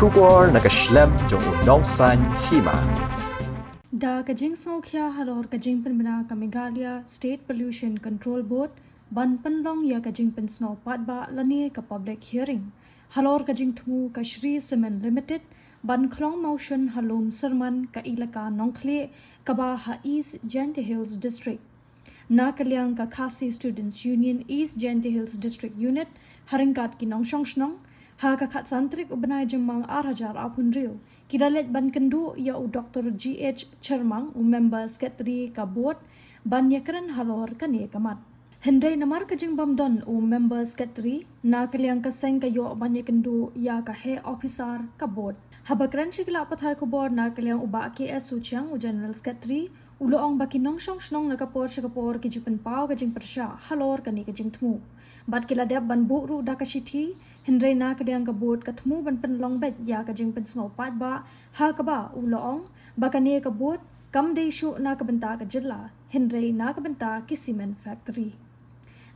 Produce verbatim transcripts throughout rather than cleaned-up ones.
Khubor na ka shlem jong u Nongsaiñ Hima. Da ka jingsngewkhia halor ka jingpynbna ka Meghalaya State Pollution Control Board ban pynlong ïa ka jingpynsngew paidbah lane ka public hearing halor ka jingthmu ka Shree Cement Limited ban khlong mawshun ha Lum Syrman ka ilaka Nongkhlieh kaba ha East Jaintia Hills District. Na ka liang ka Khasi Students Union East Jaintia Hills District Unit, ha ryngkat ki nongshong shnong, ha ka khatsan tarik u bnai Jymmang ar hajar arphew hynriew, ki la leit ban kynduh ïa u Doktor G H Chyrmang, u member secretary ka board, ban ïakren halor kane ka mat. Hynrei namar ka jingbym don u member secretary, na ka liang ka seng ka ïoh ban ïakynduh ïa ka heh officer ka board. Haba kren sha ki lad pathai khubor na ka liang u Bah K S Suchiang, u general secretary, u la ong ba ki nongshong shnong na ka por sha ka por ki ju pynpaw ka jingpyrshah halor kane ka jingthmu. Bad ki la dep ban buh ruh da ka shithi, hynrei na ka liang ka board ka thmu ban pynlong beit ïa ka jingpynsngew paidbah, ha kaba u la ong ba kane ka board kam dei shuh na ka bynta ka jylla, hynrei na ka bynta ki cement factory.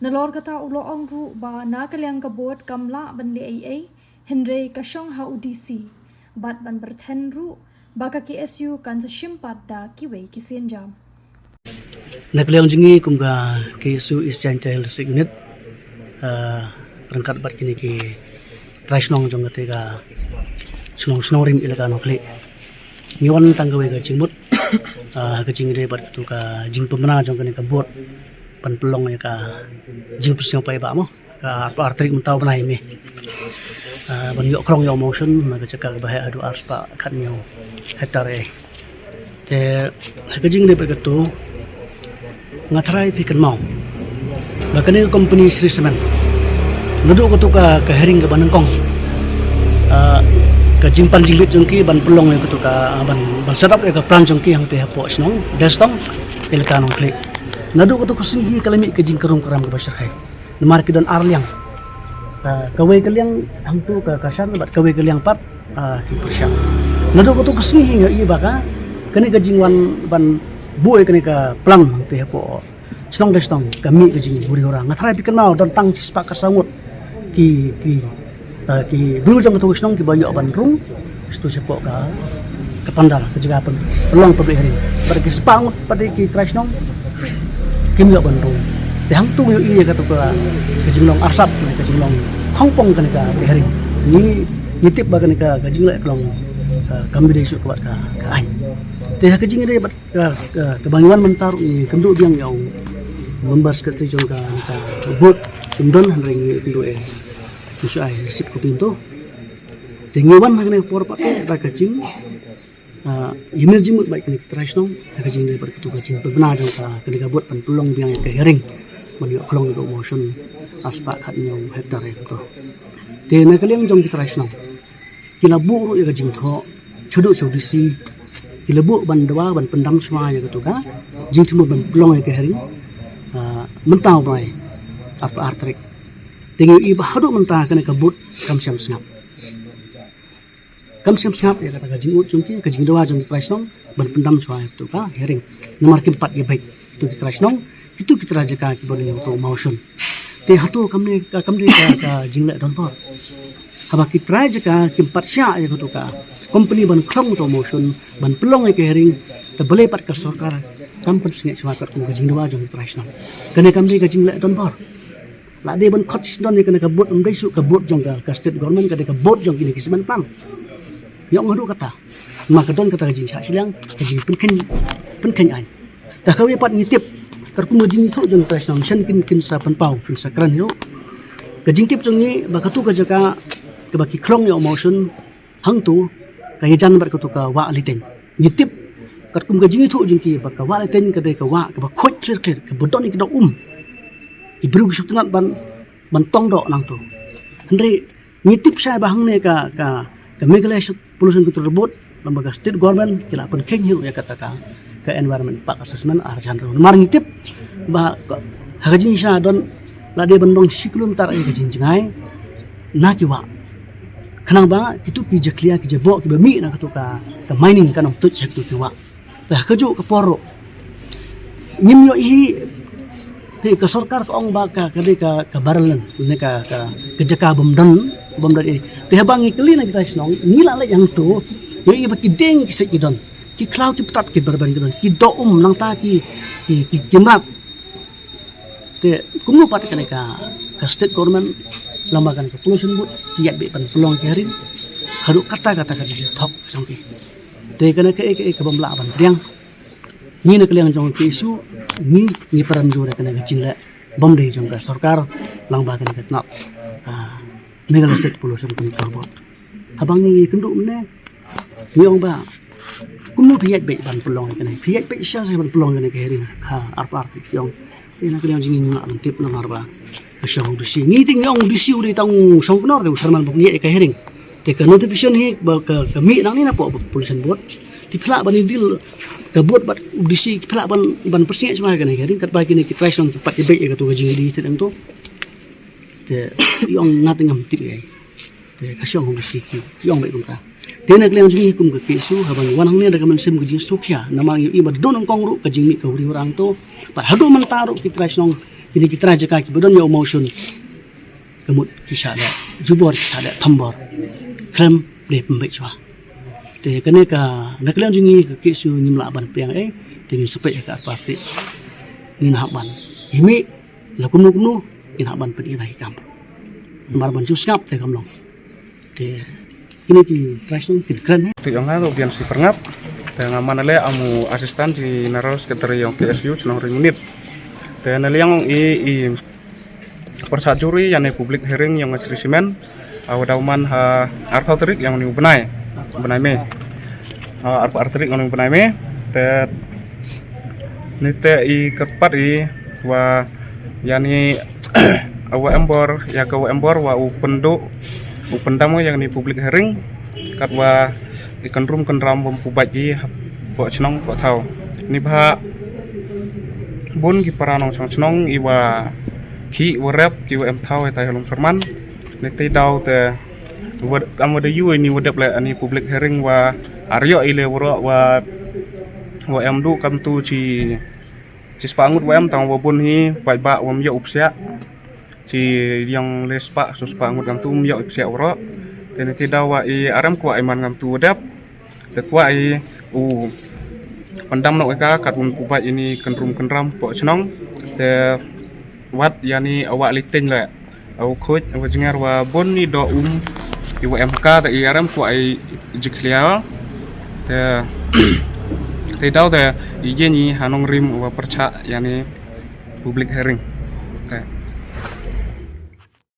Nalor kata u la ong ruh ba na ka liang ka board kam lah ban leh ei ei, hynrei ka shong ha u D C, bad ban pyrthen ruh ba ka K S U kan sa shim pat da kiwei ki sienjam. Na ka liang jong ngi kum ka K S U East Jaintia Hills District Unit, ah, ryngkat bad kine ki trai shnong jong kata ka shnong, shnong rim ilaka Nongkhlieh, ngi wan tang kawei ka jingmut, ah, ka jingïadei bad katu ka jingpynbna jong kane ka board ban pynlong ïa ka jingpynsngew paidbah mo. Ka arphew ar tarik mynta u bnai May. Ah, ban ïoh khlong ïoh mawshun na ka jaka kaba heh haduh arspah khathynñiew hektar eh. Te ha ka jingïadei bad katu, nga tharai phi kynmaw ba kane ka company Shree Cement, naduh katu ka, ka hearing kaba nyngkong, ah, ka jingpan jingbit jong ki ban pynlong ïa katu ka, ban, ban set up ïa ka plant jong ki hangtei hapoh shnong Destong, ilaka Nongkhlieh. Naduh katu ka sngi hi ka la mih ka jingkyrhai kyrhai kaba shyrkhei. Namar ki don ar liang. Ah, kawei ka liang hangtu ka, ka shan bad kawei ka liang pat, ah, ki pyrshah. Naduh katu ka sngi hi nga ïohi ba ka, kane ka jingwan ban buh ïa kane ka plant hangtei hapoh shnong Destong ka mih ka jingbuhrieh hura. Nga tharai phi kynmaw don tang shispah khatsaw ngut ki, ki, ah, ki briew jong katu ka shnong kiba ïoh ban rung, sha tu shapoh ka, ka pandal, ka jaka pyn, pynlong public hearing. Bad ki spah ngut pat ki trai shnong kim ïoh ban rung. Te hangtu ngi ïohi ïa katu ka, ka jinglong arsap, ka jinglong khongpong kane ka, ka hearing. Ngi, ngi tip ba kane ka, ka jingleh ka long, ah, kam dei shuh ka bad ka, ka aiñ. Te ha ka jingïadei bad ka, ka, kaba ngi wan mynta ruh ngi kynduh biang ïa u member secretary jong ka, ka board, kim don, hynrei ngi kynduh ïa u, ngi shu ai receipt copy to. Te ngi wan ha kane ka por pat da ka jing, ah, ïa mih jingmut bad kine ki trai shnong ha ka jingïadei bad katu ka jingpynbna jong ka, kane ka board ban pynlong biang ïa ka hearing ban ïoh khlong ïa ka mawshun arspah khathynñiew hektar ïa katu. Te na ka liang jong ki trai shnong, ki la buh ruh ïa ka jingthoh shaduh sha u D C, ki la buh ban dawa ban pyndam shuwa ïa katu ka jingthmu ban pynlong ïa ka hearing, ah, mynta u bnai arphew ar tarik. Te ngi ïohi ba haduh mynta kane ka board kam shym sngap. Kam shym sngap ïa kata ka jingud jong ki, ka jingdawa jong ki trai shnong ban pyndam shuwa ïa katu ka hearing. Namar kim pat ïa beit kitu ki trai shnong, kitu ki trai jaka kiba don ïa utu u mawshun. Te hato kam ne, ka, kam dei ka, ka jingleh donbor. Haba ki trai jaka kim pat shah ïa katu ka company ban khlong utu u mawshun, ban pynlong ïa ka hearing, te balei pat ka sorkar kam pynsngewsih shuwa katkum ka jingdawa jong ki trai shnong. Kane kam dei ka jingleh donbor. La dei ban khot shisyndon ïa kane ka board, ym dei shuh ka board jong ka, ka state government, ka dei ka board jong kine ki cement plant. Ïa ong haduh kata. Ma ka don kata ka jingshah shiliang, ka jingpynkheiñ, pynkheiñ aiñ. Te kawei pat ngi tip, katkum ka jingithuh jong ki trai shnong, shen kin, kin sa pynpaw, kin sa kren ïa u. Ka jingtip jong ngi ba katu ka jaka kaba ki khlong ïa u mawshun, hangtu ka ïajan bad katu ka wah Litein. Ngi tip katkum ka jingithuh jong ki ba ka wah Litein ka dei ka wah kaba khuid khlir khlir, kaba don ïa ki dok um. Ki briew ki shu tynnat ban, ban tong doh nangtu. Hynrei ngi tip shai ba hangne ka, ka, ka Meghalaya Pollution Control Board, lem bad ka state government, ki la pynkheiñ hi ruh ïa kata ka, ka Environment Impact Assessment ar hajar hynriew. Namar ngi tip ba ka, ha ka jingshisha don, la dei ban long shi kilometer ïa ka jingjngai na ki wah. Khnang ba kitu ki jakhlia, ki jaboh kiba mih na katu ka, ka mining kan ym tuid sha kitu ki wah. Te ha kajuh ka por ruh ngim ïohi, te ka sorkar ka ong ba ka, ka dei ka, ka barren land, ne ka, ka, ka jaka bym don Bym don ei. Te haba ngi kylli na ki trai shnong, ngi la leit hangto, ngi ïohi ba ki dieng ki siej ki don, ki khlaw ki btap ki byrben ki don, ki doh um nangta ki, ki, ki, ki mrad. Te kumno pat kane ka, ka state government lyngba kane ka pollution board ki ïaid beit ban pynlong ki hearing haduh katta katta ka jingthok ka jong ki. Te kane kaei kaei ka bym lah ban pdiang. Ngi na ka liang jong ka KSU ngi, ngi pynrem jur ïa kane ka jingleh bym dei jong ka sorkar lyngba kane ka tnat, ah, Meghalaya State Pollution Control Board. Haba ngi kynduh mynne ngi ong ba kumno phi ïaid beit ban pynlong ïa kane, phi ïaid beit shisha shisha ban pynlong ïa kane ka hearing ha arphew ar tarik, ki ong. Te na ka liang jong ngi ngim lah ban tip namar ba ka shong u DC. Ngi te ngi ong u DC u dei tang u shongknor, te u chairman ba pynïaid ïa ka hearing. Te ka notification hi ba ka, ka mih nangne napoh pollution board. Te phi lah ban ïadei ka board bad u DC, phi lah ban, ban pyrsngiah shuwa ïa kane ka hearing, katba kine ki trai shnong ki pat ïa beit ïa kato ka jingïadei te dang to. Te i ong nga te ngam tip ïa i. Te ka shong u DC ki, i ong beit kumta. Te na ka liang jong ngi kum ka KSU, haba ngi wan hangne da ka mynsiem ka jingsngewkhia, namar ngi ïohi ba da nyngkong ruh ka jingmih ka huri hura hangto. Bad haduh mynta ruh ki trai shnong, kine ki trai jaka kiba don ïa u mawshun, ka mut ki shah leh jubor, ki shah leh thombor. Khlem leh pynbeit shuwa. Te kane ka, na ka liang jong ngi ka KSU ngim lah ban pdiang ei, te ngin sa peit ha ka arphew ar tarik. Ngin hap ban ïa mih la kumno kumno, ngin hap ban pyni na ki kam. Namar ban shu sngap te kam long. Te kine ki trai shnong kin kren, eh. Te ïong nga u Bian Sipyrngap. Te nga man ale am u Assistant General Secretary ïong KSU Chnong Ri Munit. Te na liang i, i pyrshah jur ïa ne public hearing ïong ka Sri Cement, ah, u daw man ha arphew tarik ïong une u bnai, bnai May. Ah, arphew ar tarik ïong une u bnai May. Te nite i kyrpad i wa ïa ni, wa em bor, ïa ka wa em bor wa u pynduh, u pyndam ïa ni public hearing. Katwa i kynrum kynram bym pu bad i hapoh chnong hapoh thaw. Ni bha bun ki para nongshong chnong i wa ki wa rep ki wa em thaw i tai halom serman. Ni te daw te wa kam wa da yu ni wa dep le ani public hearing wa ar ïoh i le waroh wa, wa em duh kam tu chi, chi spah ngut wa em tang wa bun hi paidbah wam ïoh u psiah. Chi ïong le spah, so spah ngut kam tu um ïoh i psiah waroh. Te ni te daw wa i arem kwah i man kam tu dep. Te kwah i u pyndam noh i ka kat un pu bad ini kynrum kynram poh chnong. Te wat ïa ni awak liteng le. Aw khuid, aw jngar wa bun ni doh um i wa em ka te i arem kwah i jikhlia. Te, te daw te i ye ni ha nongrim wa pyrchah ïa ni public hearing. Te.